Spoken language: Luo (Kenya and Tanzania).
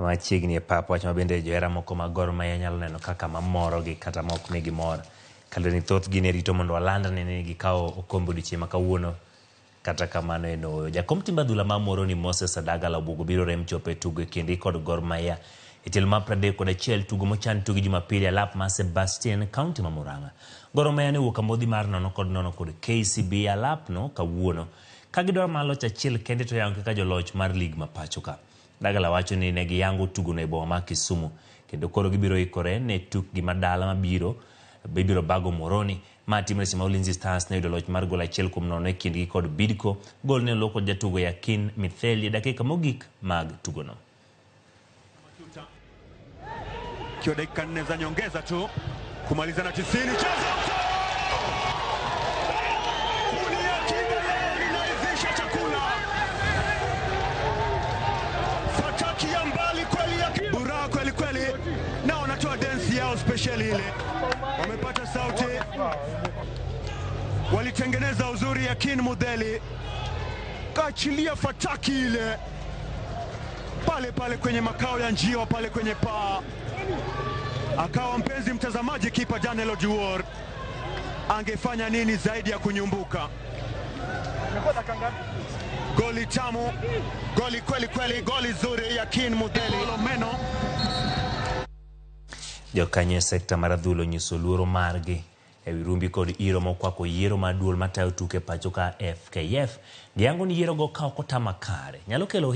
Machiegni e pap wach ma bende johera moko mag Gor Mahia nyalo neno kaka mamorogi kata mok migi mor. Kaluwore ni thothgi ne rito mondo walandne ni gikawo okombe odiochieng' ma kawuono. Kata kamano en ooyo. Jakom timb adhula ma Muhoroni Moses Adagala obwogo biro rem chopo e tugo e kindgi kod Gor Mahia e tielo mar 31 tugo mochan tugi Jumapili alap mar Sebastien kaunti ma Murang'a. Gor Mahia ne owuok amodhi mar 0-0 kod KCB e alapno kawuono ka gidwaro mana loch achiel kende to yango kaka joloch mar lig ma pacho ka. Dagala wacho ni ne giyango tugono e boma ma Kisumu kendo koro gibiro ikore ne tukgi ma dala mabiro ibiro bago Muhoroni. Ma timre seche ma Ulinzi Stars ne oyudo loch mar gol 1-0 e kindgi kod Bidco. Gol ne oluok kod jatugo Yakin Mitheli e dakika mogik mag tugono. Ikiwa dakika 4 za nyongeza tu kumaliza na 90. Cheza linaizisha chakula. Fataki ya mbali kweli ya buraha kweli kweli, na wanatoa densi yao special ile, wamepata sauti, walitengeneza uzuri. Yakin Mudheli kaachilia fataki ile pale pale kwenye makao ya njiwa pale kwenye paa, akawa mpenzi mtazamaji, kipa Daniel Oduor angefanya nini zaidi ya kunyumbuka? Goli tamu, goli kweli kweli, goli zuri Yakin Mudheli meno. Jokanyo e sekta mar adhula onyiso luoro margi e wi rumbi kod iro mokwako yiero mar duol matayo tuke pacho ka FKF. Giyango ni yiero go ka ok otam makare nyalo kelo